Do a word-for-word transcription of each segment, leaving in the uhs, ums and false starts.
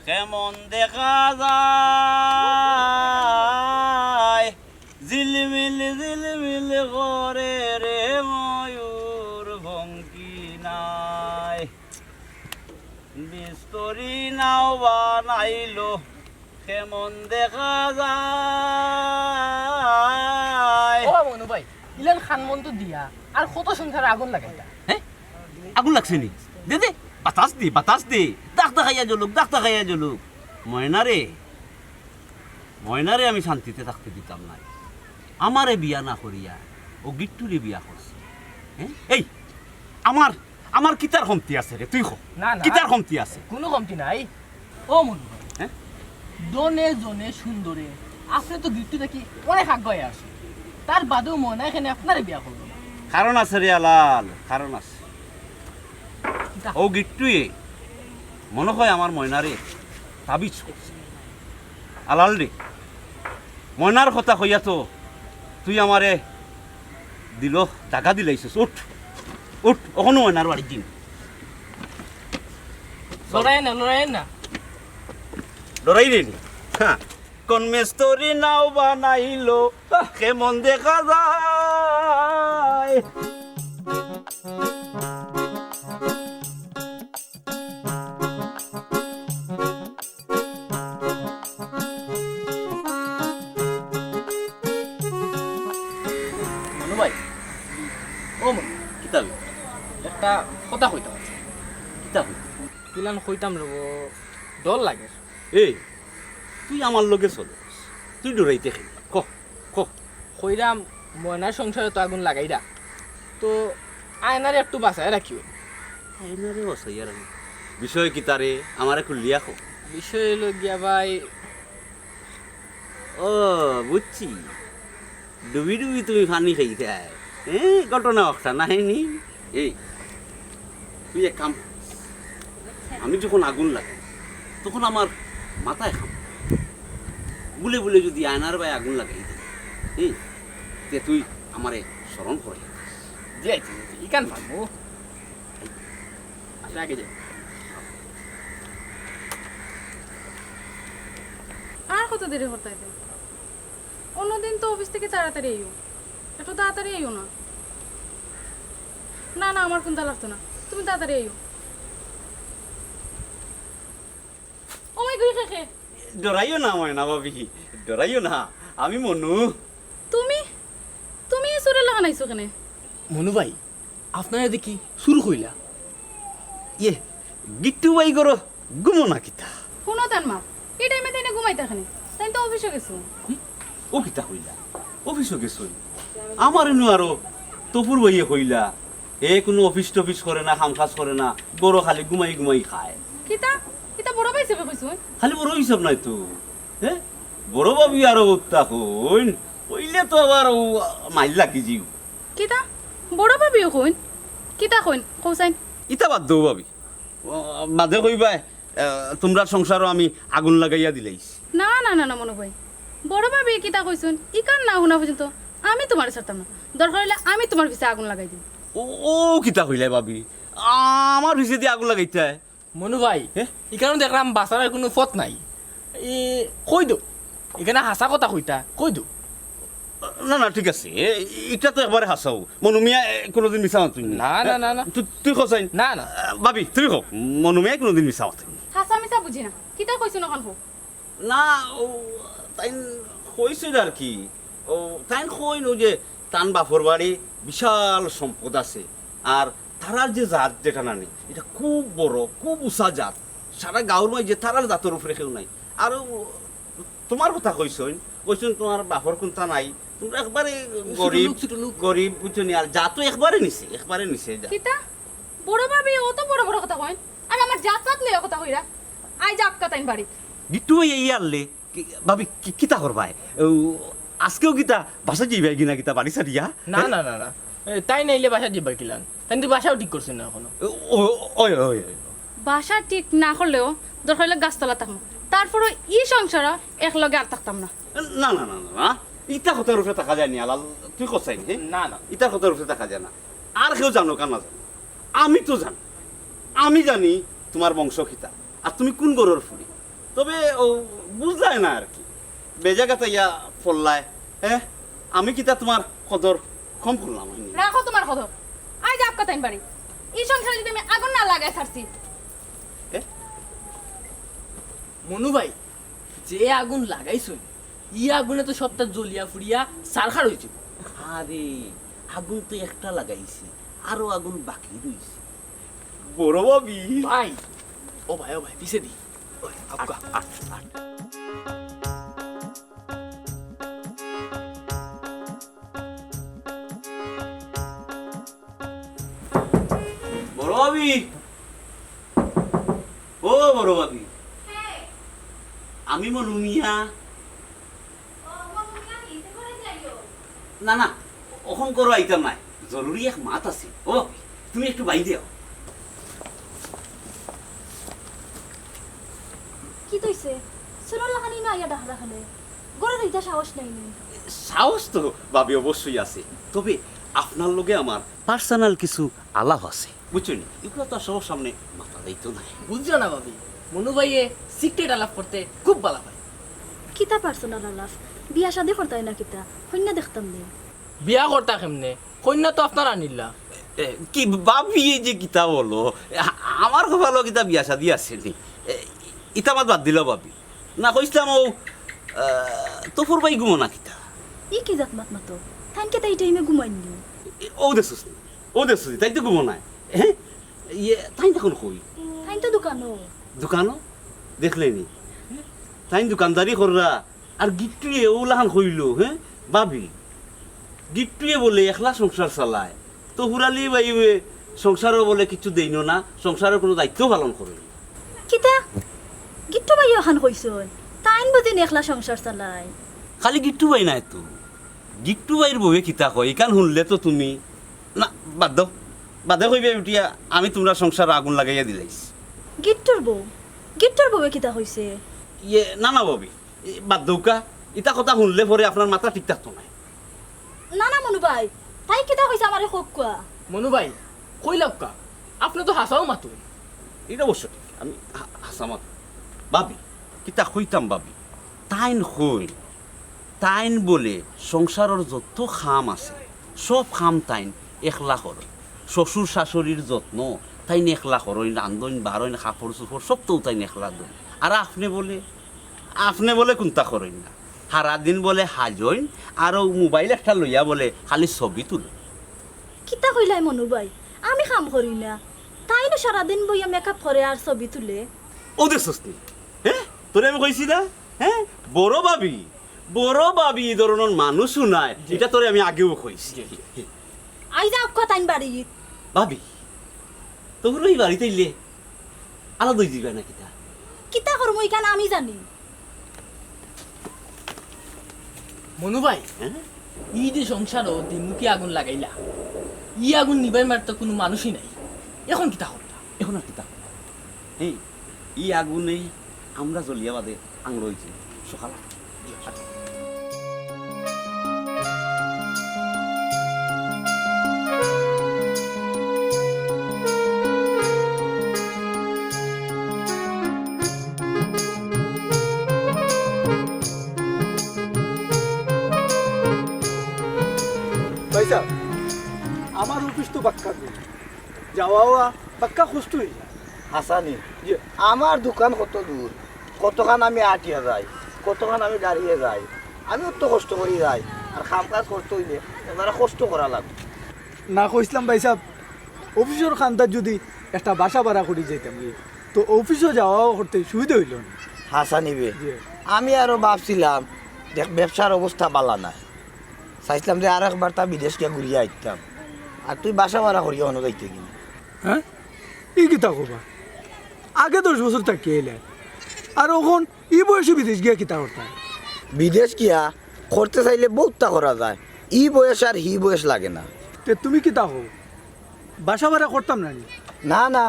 কেমন দেখা যায়, ঝিলমিল ঝিলমিল করে রে ময়ূর পঙ্খী নাই। বিস্তরি নাও বানাইলো, কেমন দেখা যায়। ও মনু ভাই, ইলান খান মন তো দিয়া আর কত সংসারে আগুন লাগাইতা? হ্যাঁ, আগুন লাগছে নি? দে দে, বাতাস দে, বাতাস দে। দাগ দাগাইয়া জ্বলুক, দাগ দাগাইয়া জ্বলুক। ময়না রে, ময়নারে আমি শান্তিতে থাকতে দিতাম নায়। আমারে বিয়া না করিয়া ও গিট্টুরে বিয়া করছে। হ্যাঁ? এই, আমার, আমার কিতার কমতি আছে রে? তুই ক। না, না। কিতার কমতি আছে? কুনু কমতি নাই। ও মনু ভাই, হ্যাঁ? ধনে জনে সুন্দরে আপনে তো গিট্টু থাকি অনেক আগুয়াইয়া আছইন। তার বাদেও ময়নায় কেনে আপনারে বিয়া করলো না? কারণ আছে রে আলাল, কারণ আছে। কিতা? ও গিট্টুয়ে মনো কয় আমার ময়নারে তাবিজ করছে। আলাল রে, ময়নার কথা কইয়া তো তুই আমারে দিলো দাগা দিলাইছস। উঠ, উঠ, অখনো ময়নার বাড়িত যিমু। লড়াই না, লড়াই না। লড়াই রে নি। হ্যাঁ। কোন মিস্তুরি নাও বানাইলো, কেমন দেখা যায়। মনু ভাই, ও মনু, কিতা কইতাম? একটা কথা কইতাম। কিতা কইতাম? কিলান কইতাম রে, ডর লাগে। এই, তুই আমার লগে চলস, তুই ডরাইতে কেনে? ক, ক। কইরাম, ময়নার সংসারে তো আগুন লাগাইরা, তো আয়নারে একটু বাঁচাইয়া রাখিও। আয়নারে বাঁচাইয়া রাখি? বিষয় কিতা রে, আমারে খুলিয়া ক। বিষয় অইলো গিয়া ভাই, ও, বুঝছি। ডুবি ডুবি তুমি পানি খাইতায়। এ, ঘটনা অখটা নায় নি? এই, তুই এক কাম কর। আমি যখন আগুন লাগাই, তখন আমার মাথায় কাম। বুলে বুলে যদি আয়নার বায় আগুন লাগাই দেই, এই, তে তুই আমারে স্মরণ করে। জি, জি, জি, ইখান পারমু। আচ্ছা, আগে যাই। আর কত দেরি করতায়? অন্যদিন তো অফিস থাকি তাড়াতাড়ি আইও, একটু তাড়াতাড়ি আইও না। না, না, আমার কুন্তা লাগতো না, তুমি তাড়াতাড়ি আইও। ও মাই গো, কে, কে? ডরাইও না ময়না ভাবি, ডরাইও না, আমি মনু। তুমি, তুমি ই চুরের লাখান আইছো কেনে? মনু ভাই, আপনারে দেখি চুর কইলা। ইয়ে, গিট্টু ভাই ঘরো ঘুমো না কিতা? হুনো তান মা, ই টাইমে তাইন ঘুমাইতা কেনে? তাইন তো অফিসো গেছইন। ও কিতা কইলা? অফিসো গেছইন? আমার ইনো আরো তফুর ভাইয়ে কইলা, এ কুনু অফিস টফিস করে না, কাম কাজ করে না, ঘরো খালি ঘুমাই ঘুমাই খায়। কিতা? কিতা বড় ভাই হিসাবে কইছইন? খালি বড় হিসাব নায় তো, হ্যাঁ? বড় ভাবি আরো উত্তা কইন, কইলে তো আবার ও মাইর লাগি যিবো। কিতা? বড় ভাবিও কইন? কিতা কইন? কও চাইন। ইতা বাদ দেও ভাবি। ও, বাদে কইবায়, আহ, তুমরার সংসারো আমি আগুন লাগাইয়া দিলাইছি। না, না, না, না, মনু ভাই। বড় ভাবি কিতা কইছইন? ইখান না হুনা পর্যন্ত আমি তুমারে ছাড়তাম না। দরকার অইলে আমি তুমার পিছে আগুন লাগাই দিমু। ও, ও কিতা কইলায় ভাবি? আমার পিছেদি আগুন লাগাইতায়? মনু ভাই, হে? ইখানো দেখরাম বাঁচার কুনু পথ নাই। ই, কই দেও। ইখানো হাছা কথা কইতা, কই দেও। না, না, ঠিক আছে। এ, ইটা তো একবারে হাছাউ। মনু মিয়ায়, এ, কুনুদিন মিছা মাতইন না। না, না, না, না। তু-, তুই কও চাইন। না, না। আ, ভাবি, তুমি কও। মনু মিয়ায় কুনুদিন মিছা মাতইন না। হাছা মিছা বুঝি না। কিতা কইছইন অখন কও। না, ও, তাইন কইছইন আর কি। ও, তাইন কইন অউ যে তান বাপর বাড়ি বিশাল সম্পদ আছে। আর তারার যে জাত যেটা নানি, ইটা খুব বড়, খুব উঁচা জাত। সারা গাঁওর মাঝে তারার জাতর উপরে কেউ নাই। আর ও, তুমার কথা কইছইন, কইছইন তুমার বাপর কুন্তা নাই, তুমরা একবারে ছোট গরিব, লোক, ছোট লোক। গরিব, বুঝছো নি? আর জাত তো একবারে নিচে, একবারে নিচে জাত। কিতা? বড় ভাবি অত বড় বড় কথা কইন, আর আমার জাত পাত লইয়া কথা কইরা। আইজ আক্কা তাইন বাড়িত। গিট্টু ভাই এই আনলে, কি, ভাবি, কি, কিতা করবায়? ও, আজকেও কিতা বাসাত যাইবায় কিনা কিতা বাড়ি ছাড়িয়া? না, হ্যাঁ? না, না, না। এ, তাইন আইলে বাসাত যাইবা কিলান? তাইন তো বাসাও ঠিক করছইন না অখনো। ও, ও, ওই, ওই, ওই। বাসা ঠিক না করলেও দরকার অইলে গাছতলা থাকমু, তারপরও ই সংসারো একলগে আর থাকতাম না। না, না, না, না, না। ইতা কথার উপরে থাকা যায় নি, আলাল, তুই কও চাইন, হে? না, না। ইতা কথার উপরে থাকা যায় না। আর কেউ জানো কা না জানো, আমি তো জানি। আমি জানি তুমার বংশ কিতা, আর তুমি কুন ঘরর ফুড়ি। তবে ও বুঝলায় না আর কি, বেজাগাত আইয়া পড়লায়। হ্যাঁ, আমি কিতা তুমার কদর কম করলাম অইনি? রাখো তুমার কদর। আইজ আউক্কা তাইন বাড়ি। ই সংসারো যুদি আমি আগুন না লাগাই ছাড়ছি। এ? মনু ভাই, যে আগুন লাগাইছইন, ই আগুনে তো সবটা জ্বলিয়া ফুড়িয়া ছারখার অইযিবো। আরে, আগুন তো একটা লাগাইছি, আরো আগুন বাকি রইছে। বড় ভাবি। ভাই, ও ভাই, ও ভাই, পিছে দি। ওই, আউক্কা। আ, আ, আ। বড় ভাবি, ও বড় ভাবি, আমি মনু মিয়া। না, না, অখন ঘরো আইতাম নায়, জরুরি এক মাত আছে। ও ভাবি, তুমি একটু বাইরে আও। কিতা অইছে? চুরর লাখান ইনো আইয়া ডাকরা কেনে? ঘরো যাইতা সাহস নাই নি? সাহস তো ভাবি অবশ্যই আছে, তবে আপনার লগে আমার personal কিছু আলাপ আছে, বুঝছইন নি? ইগুলা তো আর সবার সামনে মাতা যাইতো নায়। বুঝছো না ভাবি, মনু ভাইয়ে secret আলাপ করতে খুব ভালা পায়। কিতা personal আলাপ? বিয়া শাদি করতায় না কিতা? কইন্যা দেখতাম নি। বিয়া করতা কেমনে? কইন্যা তো আপনার আনিলা। এ, কি ভাবি, এই যে কিতা বলো? আ-, আমার কপালো কিতা বিয়া শাদি আছে নি? এ, ইতা মাত বাদ দিলাও ভাবি। না কইছলাম ও, আ, তফুর ভাই ঘুমো না কিতা? ই কি জাত মাত মাতো? তাইন কিতা ই টাইমে ঘুমাইন নি? এ, ও দেখছস নি? ও দেখছস নি? তাইন তো ঘুমো নায়। হ্যাঁ? ইয়ে, তাইন অখন কই? তাইন তো দোকানো। দোকানো? দেখলে নি? তাইন দোকানদারি কররা। আর গিট্টুয়ে অউলাখান কইলো, হ্যাঁ? ভাবি, গিট্টুয়ে বলে একলা সংসার চালায়। তফুর আলী ভাইয়ে সংসারো বলে কিচ্ছু দেইন না, সংসারর কুনু দায়িত্ব পালন করইন না। কিতা? গিট্টু ভাইয়ে অখান কইছইন? তাইন বুঝি নি একলা সংসার চালায়? খালি গিট্টু ভাই নায় তো, গিট্টু ভাইর বউয়ে কিতা কয়, ইখান হুনলে তো তুমি, না, বাদ দেও, বাদে কইবায় উঠিয়া, আমি তুমরার সংসারো আগুন লাগাইয়া দিলাইছি। গিট্টুর বউ? গিট্টুর বউয়ে কিতা কইছে? ইয়ে, না, না ভাবি, এ, বাদ দেউক্কা, ইতা কথা হুনলে পরে আপনার মাথা ঠিক থাকতো নায়। না, না, মনু ভাই, তাই কিতা কইছে আমারে কউক্কা। মনু ভাই, কইলাউক্কা, আপনে তো হাছাউ মাতইন। ইটা অবশ্য ঠিক, আমি হা-, হাছা মাতমু। ভাবি, কিতা কইতাম ভাবি? তাইন কইন, তাইন বলে সংসারর যত কাম আছে, সব কাম তাইন একলা করইন। শ্বশুর শাশুড়ির যত্ন তাইন একলা করইন, রান্ধইন, বাড়ইন, কাপড় চোপড় সব তো তাইন একলা ধইন। আর আপনে বলে আপনে বলে কুন্তা করইন না, হারাদিন বলে হাজইন, আর অউ মোবাইল একটা লইয়া বলে খালি ছবি তুলইন। কিতা কইলায় মনু ভাই? আমি কাম করি না, তাইনও সারাদিন বইয়া মেকআপ করে আর ছবি তুলে। অউ দেখছস নি? হ্যাঁ, তোরে আমি কইছি না? হ্যাঁ, বড় ভাবি, বড় ভাবি ই ধরনর মানুষও নায়, জি। ইটা তোরে আমি আগেও কইছি। জি, জি। আইজ আউক্কা তাইন বাড়িত। ভাবি, তফুর ভাই বাড়িত আইলে আলাদা অই যিবা না কিতা? কিতা করমু ইখান আমি জানি। মনু ভাই, হ্যাঁ? ই যে সংসারো দিমুখী আগুন লাগাইলা, ই আগুন নিবাইবার তো কুনু মানুষই নাই। অখন কিতা করতা? অখন আর কিতা করতা? এই, ই আগুনেই আমরা জ্বলিয়া বাদে আংড়ো অইছি। সকাল। ভাইসাব, আমার অফিস তো বাক্কা দূর, যাওয়া আওয়া বাক্কা কষ্ট অই যায়। হাছা নি? জি। আমার দোকান কত দূর, কতখান আমি আটিয়া যাই, কতখান আমি গাড়িয়ে যাই, আমি অত কষ্ট করি যাই। আর কাম কাজ করতে অইলে এবারে কষ্ট করা লাগবো। না কইছলাম ভাইসাব, অফিসর কান্দাত যুদি একটা বাসা ভাড়া করি যাইতাম গি, তো অফিসো যাওয়া আওয়া করতে সুবিধা অইলো নি। হাছা নি বে। জি। আমি আরো ভাবছিলাম, দেখ, ব্যবসার অবস্থা ভালা নায়, চাইছলাম যে আরেকবার তা বিদেশ গিয়া ঘুরিয়া আইতাম। আর তুই বাসা ভাড়া করিয়া অনো যাইতে গি। হ্যাঁ? ই কিতা কবা? আগে দশ বছর থাকি আইলায়, আর অখন ই বয়সে বিদেশ গিয়া কিতা করতায়? বিদেশ গিয়া করতে চাইলে বউততা করা যায়, ই বয়স আর হি বয়স লাগে না। তে তুমি কিতা কও? বাসা ভাড়া করতাম না নি? না, না,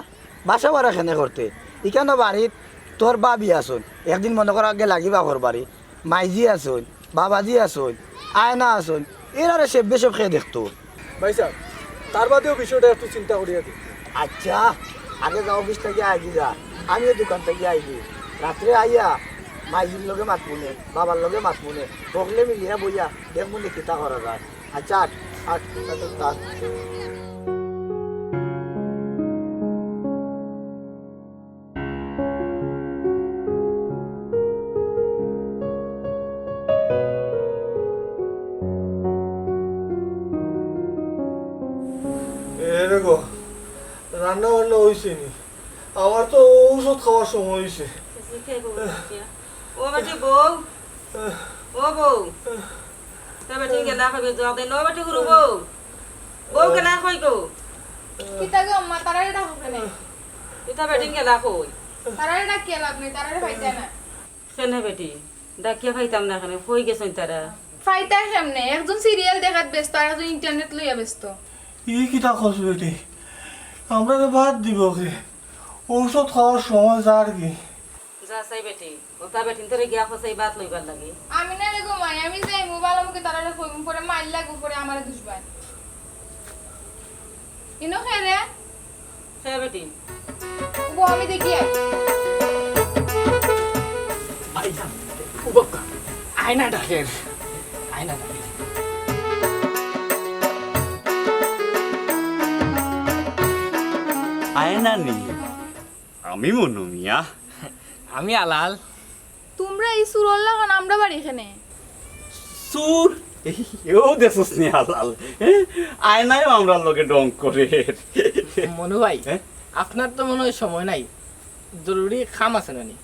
বাসা ভাড়া কেনে করতে? ইখানো বাড়িত তোর ভাবি আছইন, একদিন মনো কর আগে লাগিবা ঘর বাড়ি, মাইজি আছইন, বাবাজি আছইন, আয়না আছইন, এরারে সব বেসব কে দেখতো। ভাইসাব, তার বাদেও বিষয়টা একটু চিন্তা করিয়া দেখ। আচ্ছা, আগে যা অফিস থাকি আইগি যা, আমিও দোকান থাকি আইগি। রাত্রে আইয়া মাইজির লগে মাতমুনে, বাবার লগে মাতমুনে, হকলে মিলিয়া বইয়া দেখমুনে কিতা করা যায়। আচ্ছা, আট, আট, আট, আট। এরে গো, রান্না বান্না অইছে নি? আমার তো ঔষধ খাওয়ার সময় অইছে। ও বেটি বউ, ও বউ, তা বেটি গেলা কই, জবাব দে, ও বেটি হুরু বউ, বউ গেলা কই গো? কিতা গো আম্মা, তারারে ডাকো কেনে? ইতা বেটি গেলা কই? তারারে ডাকিয়া লাভ নাই, তারারে পাইতায় না। কেনে বেটি, ডাকিয়া পাইতাম না কেনে, কই গেছইন তারা? পাইতায় কেমনে? একজন সিরিয়াল দেখাত ব্যস্ত, আর একজন ইন্টারনেট লইয়া ব্যস্ত। ই কিতা কস বেটি? আমরারে বাদ দিবো কে? ঔষধ খাওয়ার সময় যার কি? যা চাই বেটি, ওটা বেটিন তোরে গিয়া কসাই বাদ লইবার লাগি। আমি না রে গো মাই, আমি যাইমু, ভালা মুখে তারারে কইমু, পরে মাইর লাগবো, পরে আমারে দুষবায়। ইনো কে রে? কে বেটি? উবো, আমি দেখি আই। ভাইজান, উবো, আয়না ডাকের। আয়না ডাকের। আয়না নি? আমি মনু মিয়া। আমি আলাল। তুমরা ই চুরর লাখান আমরার বাড়ি কেনে? চুর? এও দেখছস নি আলাল? এ? আয়নায়ও আমরার লগে ঢং করে। মনু ভাই, হ্যাঁ? আপনার তো মনে হয় সময় নাই, জরুরি কাম আছে না নি?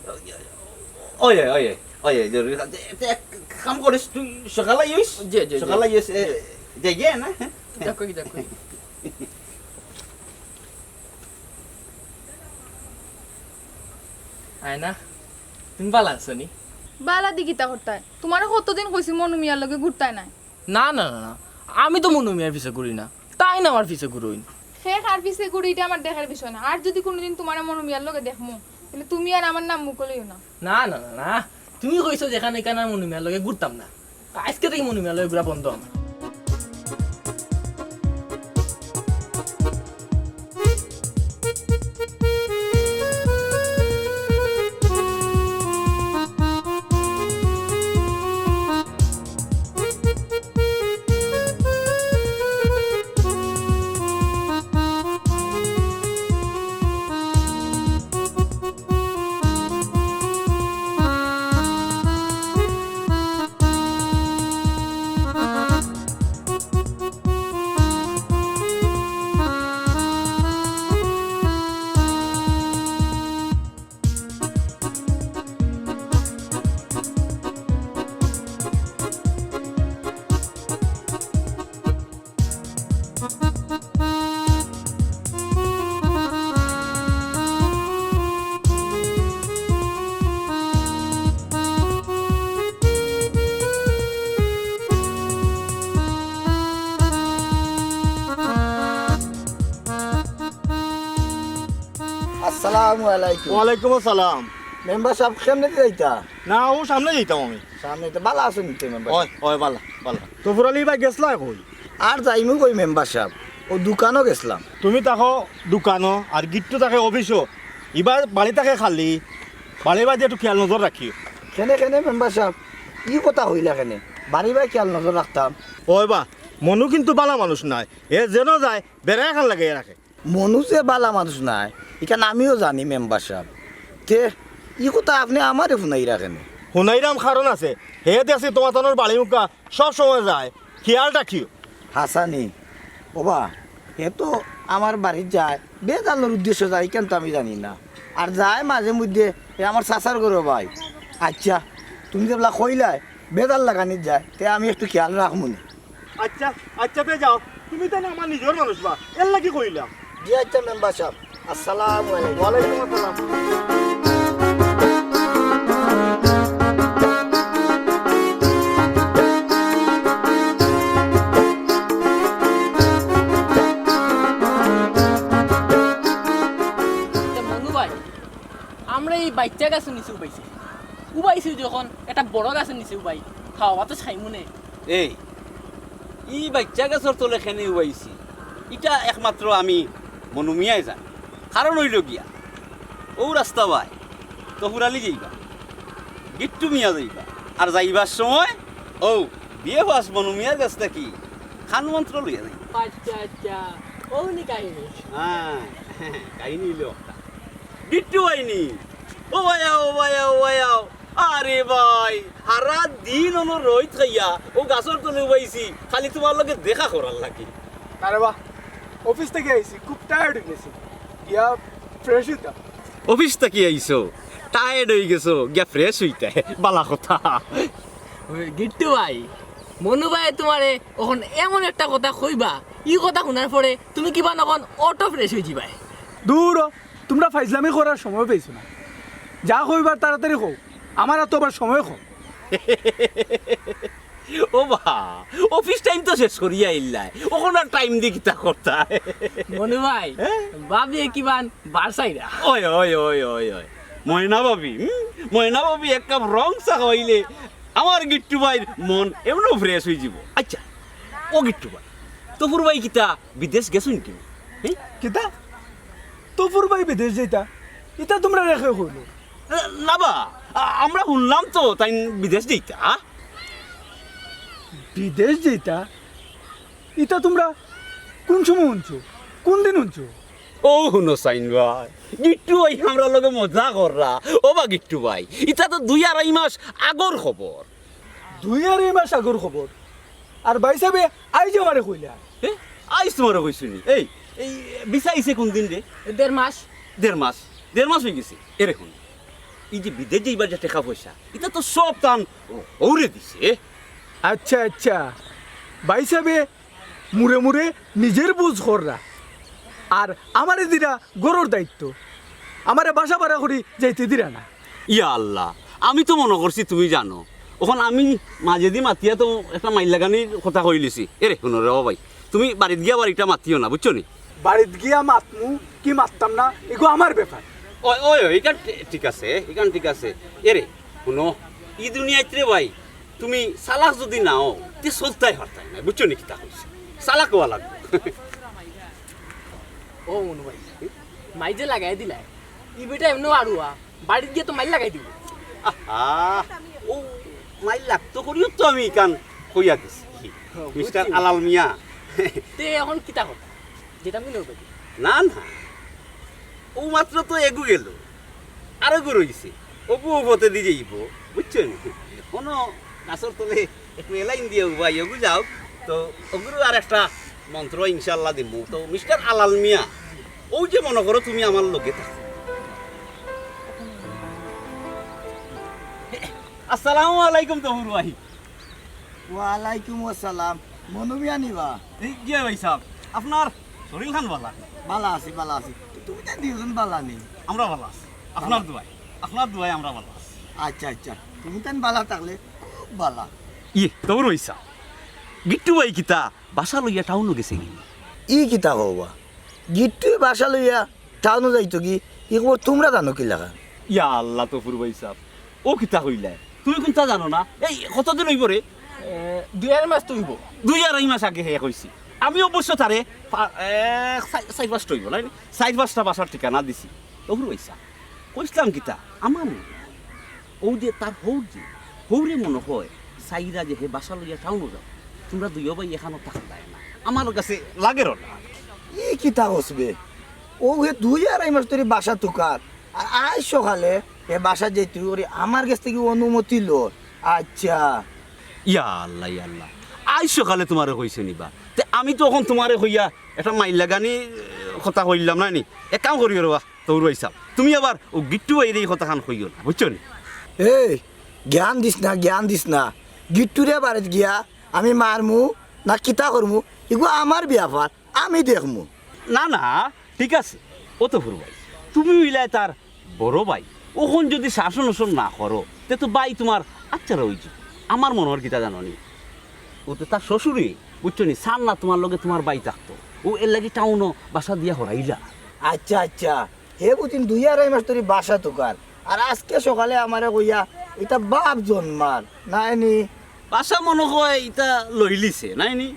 ওই, ওই, ওই, ওই, জরুরি কাম। এ, এক কাম করিস, তুই সকালে আইস। জি, জি, জি। সকালে আইস, এ, যাই গিয়া না? দেখো কি, দেখো কি। আয়না, তুমি ভালা আছো নি? ভালা দি কিতা করতায়? তুমারে কতদিন কইছি মনু মিয়ার লগে ঘুরতায় নায়। না, না, না, না, আমি তো মনু মিয়ার পিছে ঘুরি না, তাইন আমার পিছে ঘুরইন। কে কার পিছে ঘুরে ইটা আমার দেখার বিষয় না। আর যুদি কুনুদিন তুমারে মনু মিয়ার লগে দেখমু, তাইলে তুমি আর আমার নাম মুখো লইও না। না, না, না, না, তুমি কইছো যেখান ইখান আর মনু মিয়ার লগে ঘুরতাম না। আইজকে থাকি মনু মিয়ার লগে ঘুরা বন্ধ আমার। আসসালামু আলাইকুম। ওয়ালাইকুম আসসালাম। মেম্বার সাব, কেমনে যাইতা? না, ও সামনে যাইতাম আমি। সামনে তো ভালা আছো নি তো মেম্বার? ওই, ওই, ভালা, ভালা। তো ফুরালি ভাই গেছলা কই? আর যাইমু কই মেম্বার সাব, ও দোকানো গেছলাম। তুমি থাকো দোকানো, আর গিট্টু থাকে অফিসো। ইবার বাড়ি থাকে খালি, বাড়ির বাদে একটু খেয়াল নজর রাখিও। কেনে, কেনে মেম্বার সাব, ই কথা কইলা কেনে? বাড়ির বায় খেয়াল নজর রাখতাম। ওই বা, মনু কিন্তু ভালা মানুষ নায়, এ যেন যায় বেড়া এখান লাগাইয়া রাখে। মনু যে ভালা মানুষ নায়, ইখান আমিও জানি মেম্বার সাব। তে ই কথা আপনে আমারে হুনাইরা কেনে? হুনাইরাম কারণ আছে, হে দেখছি তুমার তানোর বাড়ি মুখা সব সময় যায়, খেয়াল রাখিও। হাছানি, ওবা, হে তো আমার বাড়িত যায়, বেজালর উদ্দেশ্যে যায়, ইখান তো আমি জানি না। আর যায় মাঝে মধ্যে, হে আমার চাচার ঘরো ভাই। আইচ্ছা, তুমি যেবলা কইলায়, বেজাল লাগানিত যায়, তে আমি একটু খেয়াল রাখমুনে। আইচ্ছা, আইচ্ছা, তে যাও, তুমি তো না আমার নিজর মানুষ বা, এর লাগি কইলাম। জি আইচ্ছা মেম্বার সাব, আসসালামু আলাইকুম। ওয়ালাইকুম আসসালাম। তে মনু ভাই, আমরা ই বাইচ্চা গাছর নিচে উবাইছি, উবাইছি যখন একটা বড় গাছর নিচে উবাই, খাওয়া তো চাইমুনে। এই, ই বাইচ্চা গাছর তলে কেনে উবাইছি, ইটা একমাত্র আমি মনু মিয়ায় জানি। কারণ অইলো গিয়া, অউ রাস্তা বায় তফুর আলী যাইবা, গিট্টু মিয়া যাইবা, আর যাইবার সময় ও বিএ পাস মনু মিয়ার গেছ থাকি খান মন্ত্র লইয়া যাইবা। আচ্ছা, আচ্ছা, অউ নি কাহিনী। হ্যাঁ, কাহিনী অইলো একটা। গিট্টু ভাই নি, ও ভাই আও, ও ভাই আও, ও ভাই আও। আরে ভাই, হারা দিন অনো রইত খাইয়া অউ গাছর তলে উবাইছি, খালি তুমার লগে দেখা করার লাগি। আরে বাহ, অফিস থাকি আইছি, খুব টায়ার্ড অই গেছি, গিয়া ফ্রেশ অইতাম। অফিস থাকি আইছো, টায়ার্ড অই গেছো, গিয়া ফ্রেশ অইতায়, বালা কথা। ওই গিট্টু ভাই, মনু ভাইয়ে তুমারে অখন এমন একটা কথা কইবা, ই কথা হুনার পরে তুমি কিবা অখন অটো ফ্রেশ অই যিবায়। দূর হ, তুমরা ফাইজলামি করার সময় পাইছো না, যা কইবার তাড়াতাড়ি কও, আমার অত আবার সময় কম। ও বা, অফিস টাইম তো শেষ করিয়া আইলায়, অখন আর টাইম দি কিতা করতায়? মনু ভাই, হ্যাঁ? ভাবিয়ে কিবান বারসাইরা। ওই, ওই, ওই, ওই, ওই। ময়না ভাবি, হুম? ময়না ভাবি এক কাপ রং চা খাওয়াইলে আমার গিট্টু ভাইর মন এমনেউ ফ্রেশ অই যিবো। আচ্ছা, ও গিট্টু ভাই, তফুর ভাই কিতা বিদেশ গেছইন নি? হ্যাঁ? কিতা? তফুর ভাই বিদেশ যাইতা? ইতা তুমরারে কে কইলো? না বা, আ-, আমরা হুনলাম তো তাইন বিদেশ যাইতা। বিদেশ যাইতা? ইতা তুমরা কুন সময় হুনছো? কুন দিন হুনছো? ও হুনো সাইন ভাই, গিট্টু ভাই আমরার লগে মজা কররা। ও বা গিট্টু ভাই, ইতা তো দুই আড়াই মাস আগর খবর। দুই আড়াই মাস আগর খবর? আর ভাইসাবে আইজ আমারে কইলা? এ? আইজ তুমারে কইছইন নি? এই, এই ভিসা আইছে কুন দিন রে? দেড় মাস। দেড় মাস? দেড় মাস অই গেছে। এরে হুন, ই যে বিদেশ যাইবার যে টেকা পয়সা, ইতা তো সব তান হউরে দিছে। আচ্ছা, আচ্ছা। ভাইসাবে মুরে মুরে নিজর বুঝ কররা, আর আমারে দিরা ঘরর দায়িত্ব, আমারে বাসা ভাড়া করি যাইতে দিরা না। ইয়া আল্লাহ, আমি তো মনো করছি তুমি জানো। অখন আমি মাজেদি মাতিয়া তো একটা মাইর লাগানির কথা কইলিছি। এরে হুনো রে ও ভাই, তুমি বাড়িত গিয়া আবার ইটা মাতিও না, বুঝছো নি? বাড়িত গিয়া মাতমু কি মাততাম না, ইগু আমার ব্যাপার। ওই, ওই, ওই, ইখান ঠি-, ঠিক আছে, ইখান ঠিক আছে। এরে হুনো, ই দুনিয়াত রে ভাই, তুমি চালাক যুদি না অও, তে চলতায় পারতায় নায়, বুঝছো নি কিতা কইছি? চালাক অওয়া লাগবো। ও মনু ভাই, মাইর যে লাগাই দিলায়, ই বেটা এমনেউ আড়ুয়া, বাড়িত গিয়া তো মাইর লাগাই দিবো। আহা, ও মাইর লাগতো করিউ তো আমি ইখান কইয়া দিছি। ও, মিস্টার বুঝছি। আলাল মিয়া। তে অখন কিতা কথা? যেটা আমি নই না, না। ও মাত্র তো এগু গেল, আরোগু রইছে। অগু অউ পথেদি যাইবো, বুঝছো নি? অনো গাছর তলে একটু এলাইন দিয়া উবাই, অগু যাও। তো অগুরও আর একটা মন্ত্র ইনশাআল্লাহ দিমু। তো মিস্টার আলাল মিয়া, অউ যে মনো করো তুমি আমার লগে থাকো। আসসালামু আলাইকুম তফুর ভাই। ওয়ালাইকুম আসসালাম। মনু মিয়া নি বা? এই, জি ভাইসাব, আপনার শরীরখান বালা? বালা আছি, বালা আছি। তুমি তাইন দুইজন বালা নি? আমরা বালা আছি। আপনার দোয়ায়, আপনার দোয়ায় আমরা বালা আছি। আচ্ছা, আচ্ছা। তুমি তাইন বালা থাকলে খুব বালা। ইয়ে, তফুর ভাইসাব, গিট্টু ভাই কিতা বাসা লইয়া টাউনো গেছে নি? ই কিতা কও বা? গিট্টুয়ে বাসা লইয়া টাউনো যাইতোগি, ই খবর তুমরা জানো কিলাখান? ইয়া আল্লাহ, তফুর ভাইসাব, অউ কিতা কইলায়? তুমি কুন্তা জানো না? এই কতদিন অইবো রে? এ, দুই আড়াই মাস তো অইবো। দুই আড়াই মাস আগে হে কইছি। আমি অবশ্য তারে পা-, এ, চাই-, চাইর পাঁচটা অইবো, নায় নি? চাইর পাঁচটা বাসার ঠিকানা দিছি। তফুর ভাইসাব, কইছলাম কিতা? আমার মনো অয়, অউ যে তার হউর যে, হউরে মনো অয়, চাইরা যে হে বাসা লইয়া টাউনো যাও, তুমরা দুইও ভাই এখানো থাকতায় না। আমার গেছে লাগের না। ই কিতা কছ বে? অউ হে দুই আড়াই মাস ধরি বাসা তুকার, আর আইজ সকালে হে বাসা যাইতে করি আমার গেছ থাকি অনুমতি লর। আচ্ছা। ইয়া আল্লাহ, ইয়া আল্লাহ, আইজ সকালে তুমারে কইছে নি বা? তে আমি তো অখন তুমারে কইয়া একটা মাইর লাগানি, এ, কথা কইলাম নায় নি? এক কাম করিও রে বা, তফুর ভাইসাব, তুমি আবার অউ গিট্টু ভাইরে ই কথাখান কইও না, বুঝছো নি? এই, জ্ঞান দিস না, জ্ঞান দিস না। গিট্টুরে বাড়িত গিয়া আমি মারমু না কিতা করমু, ইগু আমার ব্যাপার, আমি দেখমু। না, না, ঠিক আছে। ও তফুর ভাই, তুমি অইলায় তার বড় ভাই, অখন যুদি শাসন-উশন না করো, তে তো ভাই তুমার আচ্ছারা অইযিবো। আমার মনো অর কিতা জানো নি? অউ তো তার শ্বশুরে, বুঝছো নি, চার না তুমার লগে তুমার ভাই থাকতো। অউ এরলাগি টাউনো বাসা দিয়া হরাইলা। আচ্ছা, আচ্ছা, হে বুঝিন দুই আড়াই মাস ধরি বাসা তুকার, আর আইজকে সকালে আমারে কইয়া ইতা বাপ জন্মার, নায় নি? বাসা মনো অয় ইতা লইলিছে, নায় নি?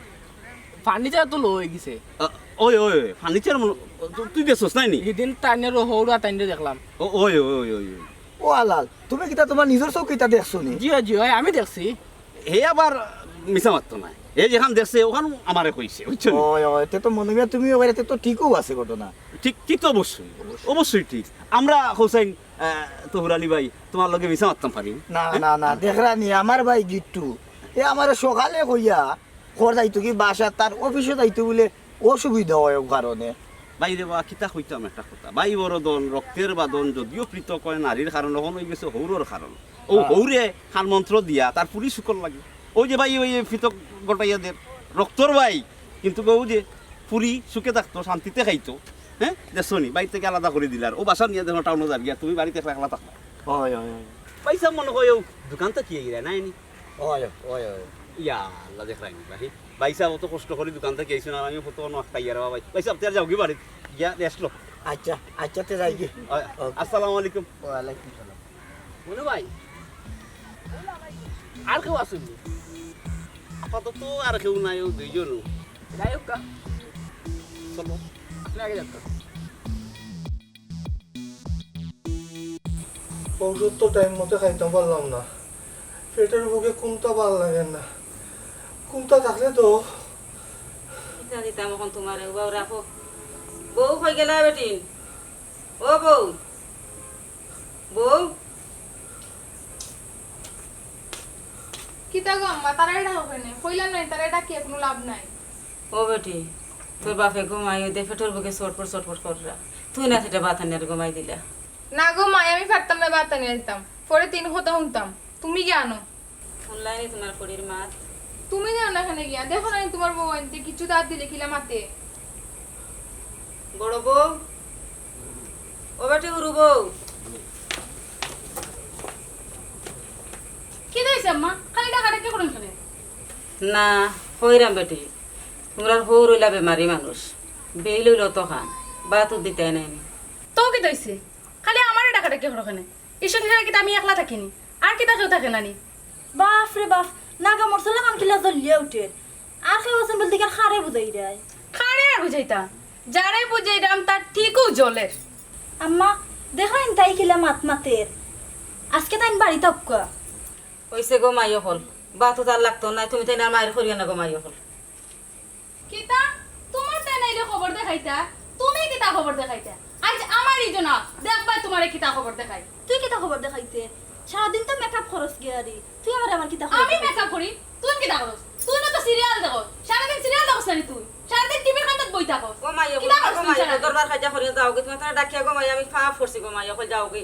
ফার্নিচার তো লই গেছে। আ, ওই, ওই, ওই, ফার্নিচার মনো, তু-, তুই দেখছস, নায় নি? হিদিন তাইনর হউর আর তাইনরে দেখলাম। ও, ওই, ওই, ওই, ওই, ওই। ও আলাল, তুমি কিতা তুমার নিজর চউখে ইতা দেখছো নি? জি অয়, জি অয়, আমি দেখছি। হে আবার মিছা মাততো নায়, হে যেখান দেখছে অখান আমারে কইছে, বুঝছো নি? অয়, অয়, তে তো মনে অয় তুমি ওখানে তো ঠিকও আছে ঘটনা। ঠিক, ঠিক তো অবশ্যই, অবশ্যই ঠিক। আমরা হোসেন, আহ, তহুর আলী ভাই, তুমার লগে মিছা মাততাম পারি? না, না, না, দেখরা নি, আমার ভাই গিট্টু, এ আমারে সকালে কইয়া, ঘর যাইতো কি বাসা, তার অফিসে যাইতো বুলে অসুবিধা অয় ও কারণে। ভাই রে বা, কিতা কইতাম একটা কথা। ভাই বড় ধন, রক্তের বাঁধন, যদিও পৃথক অয়, নারীর কারণ অখন অইগেছে হউরর কারণ। ও হ্যাঁ। হউরে কান মন্ত্র দিয়া তার ফুরি সুখর লাগে। অউ যে ভাই, অউ যে পৃথক ঘটাইয়া দের, রক্তর ভাই, কিন্তু অউ যে ফুরি সুখে থাকতো, শান্তিতে খাইতো, হ্যাঁ, দেখছো নি, বাড়ি থাকি আলাদা করি দিলার, অউ বাসা নিয়া দেখো টাউনো যার গিয়া, তুমি বাড়িত একলা একলা থাকো। অয়, অয়, অয়। পয়সা মনে অয় অউ দোকান তো কি এগিয়ে নাই নি? অয়, অয়, অয়। ইয়া আল্লাহ, দেখরায় নি ভাই। ভাই সাব অত কষ্ট করি দোকান থাকি আইছইন, আর আমি কত অনো আটকাইয়ার বা ভাই। ভাই সাব, তে আর যাওগি বাড়িত, গিয়া rest লও। আচ্ছা, আচ্ছা, তে যাইগি। অয়, OK। আসসালামু আলাইকুম। ওয়ালাইকুম সালাম। মনু ভাই, আর কেউ আছইন নি? আপাতত আর কেউ নাই, অউ দুইজন। যাই হোক গা। চলো। আপনে আগে যান। ঔষধ তো time মতো খাইতাম পারলাম না, পেটের ভুকে কুনতা ভালা লাগের না, কুনতা থাকলে তো। কিতা দিতাম অখন তুমারে, ও বউ রাখো। বউ কই গেলা বেটি? ও বউ, বউ। কিতা গো আম্মা, তারারে ডাকো কেনে? কইলাম নায়, তারারে ডাকিয়া কুনু লাভ নাই। ও বেটি, তোর বাপে ঘুমাই দে, পেটের ভুকে ছটফট ছটফট কররা। তুই না সেটা ভাত আনিয়ার ঘুমাই দিলা। না গো মাই, আমি পারতাম না ভাত আনিয়া দিতাম। পরে তিন কথা হুনতাম। তুমি গিয়া আনো। হুনলায় নি তুমার ফুড়ির মাত? তুমি যাও না কেনে গিয়া, দেখো না নি তুমার বউ আনতে কিচ্ছু দাঁত দিলে কিলা মাতে। বড় বউ, ও বেটি হুরু বউ। কিতা অইছে আম্মা? খালি ডাকাডাকি করইন কেনে? না, কইরাম বেটি, তুমরার হউ রইলা বেমারি মানুষ, বেইল অইলো তো খান, ভাত উত দিতায় নায় নি। তো কিতা অইছে? খালি আমারে ডাকাডাকি করো কেনে? ই সংসারে কিতা আমি একলা থাকি নি? আর কিতা কেউ থাকে না নি? বাফ রে বাফ, নাগা মরছলা খান কিলা জ্বলিয়া উঠের। আর কেউ আছইন বুলতে গিয়া কারে বুঝাইরায়? কারে আর বুঝাইতা? যারে বুঝাইরাম তার ঠিকউ জ্বলের। আম্মা, দেখইন তাই কিলা মাত মাতের। আজকে তাইন বাড়িত আউক্কা। অইছে গো মাই অকল, ভাত উত আর লাগতো নায়, তুমি তাইন আর মাইর করিও না গো মাই অকল। কিতা? তুমার তাইন আইলে খবর দেখাইতা? তুমি কিতা খবর দেখাইতা? আইজ আমার ইজনা, দেখবায় তুমারে কিতা খবর দেখাই। তুই কিতা খবর দেখাইতে? সারাদিন তো makeup করস গিয়ারি। তুই আমারে আবার কিতা খবর আমি দেখাইতে? Makeup করি? তুই কিতা করস? তুই না তো serial দেখস। সারাদিন serial দেখস না নি তুই? সারাদিন টিভির কান্দাত বই থাকস। ও মাই, ও কিতা করস ও তুই মাই, সারাদিন? দরবার খাইজা করিয়া যাওগি। তুমার তারা ডাকিয়া গো মাই, আমি পাপ করছি গো মাই, অকল যাওগি।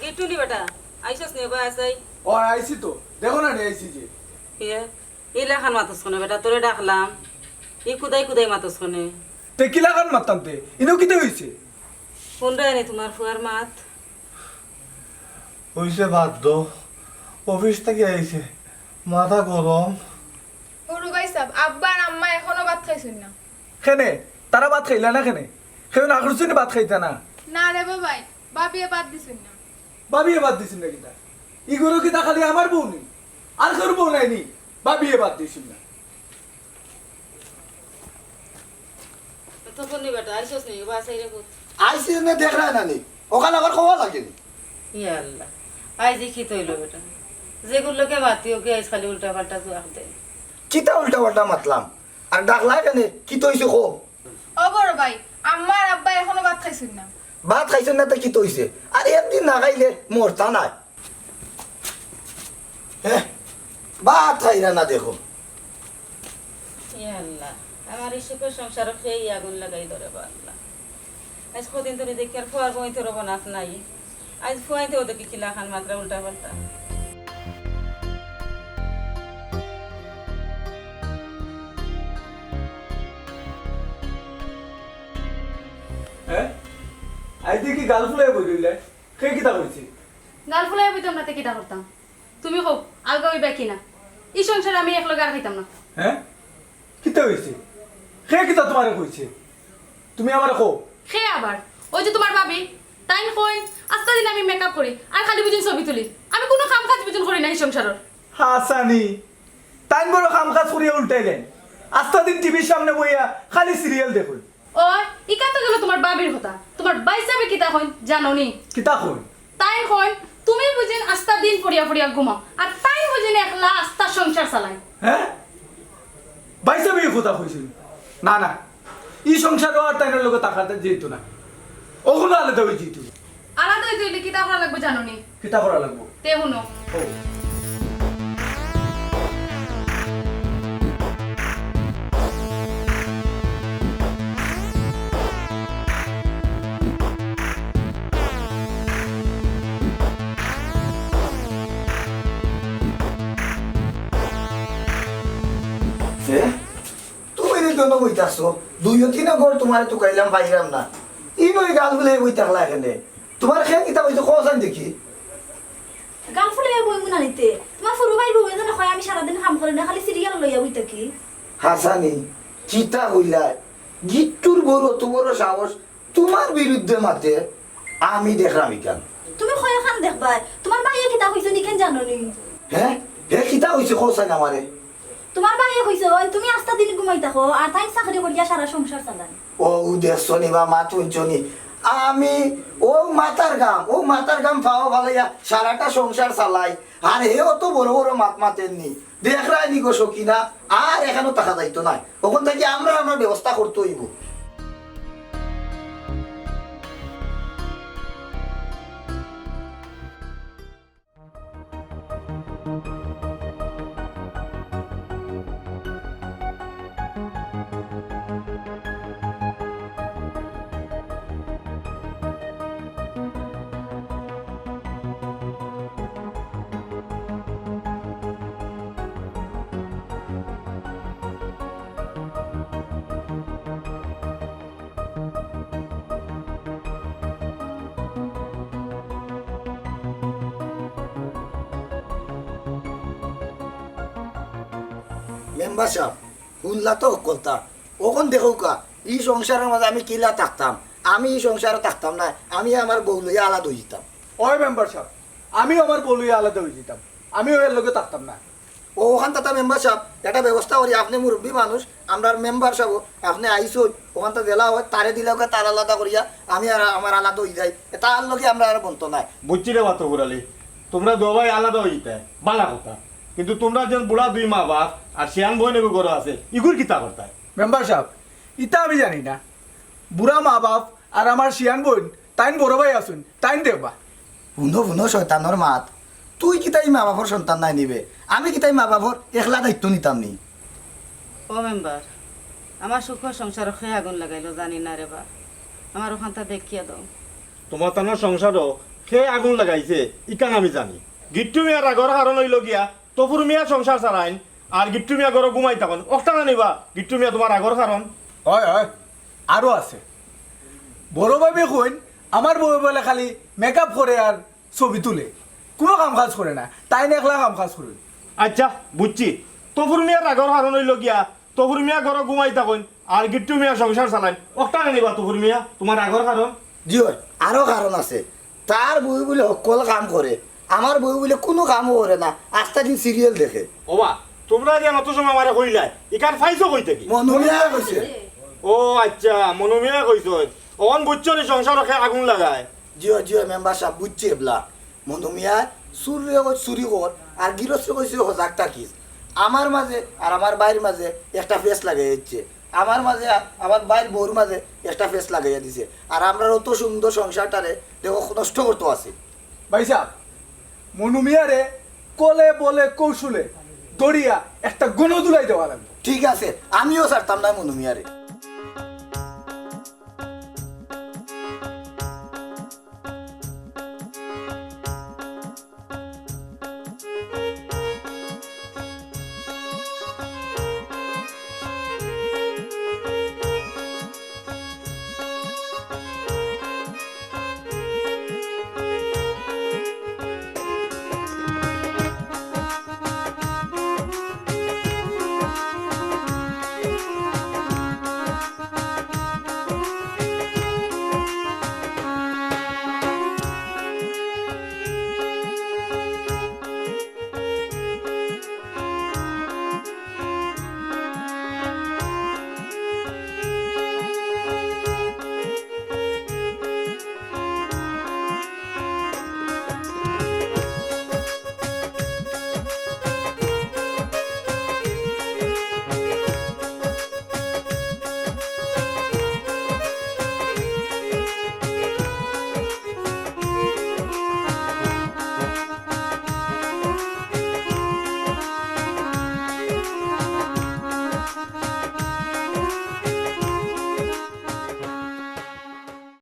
গিট্টু নি বেটা, আইছস নি বা আছাই? ও, আইছি তো। দেখো না নি, আইছি যে। ইয়ে, ইলাখান মাতস কেনে বেটা, তোরে ডাকলাম। ই কুদাই কুদাই মাতস কেনে? তে কিলাখান মাততাম তে? ইনো কিতা অইছে? হুনরায় নি তুমার ফুয়ার মাত? অইছে বাদ দেও। অফিস থাকি আইছে, মাথা গরম। হুরু ভাই সাব, আব্বা আর আম্মা এখনো ভাত খাইছইন না। কেনে? তারা ভাত খাইলা না কেনে? কেউ না করছে নি ভাত খাইতা না? না রে বা ভাই, ভাবিয়ে ভাত দিছইন না। ভাবিয়ে ভাত দিছইন না কিতা? ই ঘরো কিতা খালি আমার বউ নি? আর কেউর বউ নাই নি? ভাবিয়ে ভাত দিছইন না। তখন নি বেটা, আইছস নি? বা আছাই রে পুত। আইছি নে দেখরায় না নি? অখান আবার কওয়া লাগে নি? ইয়া আল্লাহ, আইজ ই কিতা অইলো বেটা? যেগুর লগে মাতি অগু আইজ খালি উল্টা পাল্টা জুয়াব দেয়। কিতা উল্টা পাল্টা মাতলাম? আর ডাকলায় কেনে? কিতা অইছে কও? ও বড় ভাই, আম্মা আর আব্বা এখনো ভাত খাইছইন না। ভাত খাইছইন না তে কিতা অইছে? আর একদিন না খাইলে মরতা নায়। হ্যাঁ, ভাত খাইরা না দেখো। ইয়া আল্লাহ, আমার ই সুখর সংসারো কে ই আগুন লাগাইলো রে বা আল্লাহ। আইজ কদিন ধরি দেখি আর ফুয়ার বইনতর বনাত নাই। আইজ ফুয়াইন্তে অউ দেখি কিলাখান মাতরা উল্টা পাল্টা। হ্যাঁ? আইজ দেখি গাল ফুলাই বই রইলে। কে কিতা কইছে? গাল ফুলাই বইতাম না তে কিতা করতাম? তুমি কও, আলগা অইবায় কি না? ই সংসারে আমি একলগে আর খাইতাম না। হ্যাঁ? কিতা অইছে? কে কিতা তুমারে কইছে? তুমি আমারে কও। কে আবার? অউ যে তুমার ভাবি, তাইন কইন, আস্তা দিন আমি makeup করি, আর খালি বুঝইন ছবি তুলি। আমি কুনু কাম কাজ বুঝইন করি না ই সংসারর। হাছানি, তাইন বড় কাম কাজ করিয়া উল্টাইলাইন। আস্তা দিন টিভির সামনে বইয়া খালি সিরিয়াল দেখইন। ওই, ইখান তো গেল তুমার ভাবির কথা। তুমার ভাইসাবে কিতা কইন জানো নি? কিতা কইন? তাইন কইন, তুমি বুঝিন আস্তা দিন পড়িয়া পড়িয়া ঘুমাও, আর তাইন বুঝিন একলা আস্তা সংসার চালাইন। হ্যাঁ, ভাইসাবে ই কথা কইছইন। না, না, ই সংসারো আর তাইনর লগে থাকা যাইতো না। অখনো আলাদা অইযিতো। আলাদা অইতে অইলে কিতা করা লাগবো জানো নি? কিতা করা লাগবো? তে হুনো। ও। এ? তুমি নি দোনো বইতাছো, দুইও তিনো ঘর তুমারে তুকাইলাম, পাইলাম না। ই নই গাল ফুলে বই থাকলা এখানে। তুমার খেয়ে কিতা বইছো, কও চাইন দেখি। গাল ফুলে বই মুনা নিতে। তুমার ফুরু ভাই বউ এজন্য কয় আমি সারাদিন কাম করি না, খালি সিরিয়াল লইয়া বই থাকি। হাসানি, কিতা কইলায়? গিট্টুর বউর অত বড় সাহস, তুমার বিরুদ্ধে মাতে, আমি দেখরাম ইখান। তুমি কয় খান দেখবায়, তুমার মাইয়ে কিতা কইছইন ইখান জানো নি? হ্যাঁ? হে কিতা কইছে কও চাইন আমারে? তুমার মাইয়ে কইছইন, তুমি আস্তা দিন ঘুমাই থাকো, আর তাইন চাকরি করিয়া সারা সংসার চালাইন। ও, দেখছো নি বা, মাত হুনছো নি? আমি অউ মাথার ঘাম, অউ মাথার ঘাম পাও ফালাইয়া সারাটা সংসার চালাই, আর হে অত বড় বড় মাত মাতের নি। দেখরায় নি গো সকিনা, আর এখানো থাকা যাইতো নায়। অখন থাকি আমরা আমরার ব্যবস্থা করতে অইবো। মেম্বার সাব, হুনলা তো হক্কলতা। অখন দেখউক্কা, ই সংসারর মাঝে আমি কিলা থাকতাম? আমি ই সংসারো থাকতাম নায়, আমি আমার বউ লইয়া আলাদা অইযিতাম। ওই মেম্বার সাব, আমিও আমার বউ লইয়া আলাদা অইযিতাম, আমিও এর লগে থাকতাম না। ও, অখান থাকি মেম্বার সাব, একটা ব্যবস্থা করি, আপনে মুরব্বি মানুষ, আমরার মেম্বার সাব, আপনে আইছইন, অখান থাকি দিলা অয়, তারে দিলা অয়, তার আলাদা করিয়া, আমি আর আমার আলাদা অইযাই, তার লগে আমরার আর বনতো নায়। বুঝছি রে বা তফুর আলী, তুমরা দুইওবায় আলাদা অইযিতায়, ভালা কথা, কিন্তু তুমরার যেন বুড়া দুই মা বাপ আর শিয়ান বইন এগু ঘরো আছে, ইগুর কিতা করতায়? মেম্বার সাব, ইতা আমি জানি না। বুড়া মা বাপ আর আমার শিয়ান বইন, তাইন বড় ভাই আছইন, তাইন দেখবা। হুনো, হুনো, শয়তানর মাত। তুই কিতা ই মা বাপর সন্তান নায় নি বে? আমি কিতা ই মা বাপর একলা দায়িত্ব নিতাম নি? ও মেম্বার, আমার সুখর সংসারো কে আগুন লাগাইলো জানি না রে বা। আমার অখানতা দেখিয়া দেও। তুমার তানর সংসারো কে আগুন লাগাইছে, ইখান আমি জানি। গিট্টু মিয়ার রাগর কারণ অইলো গিয়া তফুর মিয়া সংসার চালাইন, আর গিট্টু মিয়া ঘরো ঘুমাই থাকইন। অখটা না নি বা গিট্টু মিয়া তুমার রাগর কারণ? অয়, অয়, আরো আছে। বড় ভাইবে কইন, আমার বউয়ে বুলে খালি মেকআপ করে আর ছবি তুলে, কুনু কাম কাজ করে না, তাইন একলা কাম কাজ করইন। আইচ্ছা, বুঝছি। তফুর মিয়ার রাগর কারণ অইলো গিয়া তফুর মিয়া ঘরো ঘুমাই থাকইন, আর গিট্টু মিয়া সংসার চালাইন। অখটা না নি বা তফুর মিয়া তুমার রাগর কারণ? জি অয়, আরো কারণ আছে। তার বউ বুলে হক্কল কাম করে, আমার বউ বুলে কুনু কামও করে না, আস্তা দিন সিরিয়াল দেখে। ওবা, তুমরা যে অত সময় আমারে কইলায়, ইখান পাইছো কই থাকি? মনু মিয়ায় কইছে। ও আইচ্ছা, মনু মিয়ায় কইছইন। অখন বুঝছো নি সংসারো কে আগুন লাগায়? জি অয়, জি অয়, মেম্বার সাব, বুঝছি এবলা। মনু মিয়ায় চুররে কইছে চুরি কর, আর গিরস্তরে কইছে হজাগ থাকিস। আমার মাঝে আর আমার ভাইর মাঝে একটা পেচ লাগাই দিছে। আমার মাঝে আর আমার ভাইর বউর মাঝে একটা পেচ লাগাইয়া দিছে। আর আমরার অত সুন্দর সংসারটারে দেখো নষ্ট করতো আছে। ভাইসাব, মনু মিয়ারে কলে বলে কৌশলে ধরিয়া একটা গণধুলাই দেওয়া লাগবো। ঠিক আছে, আমিও ছাড়তাম না মনু মিয়ারে।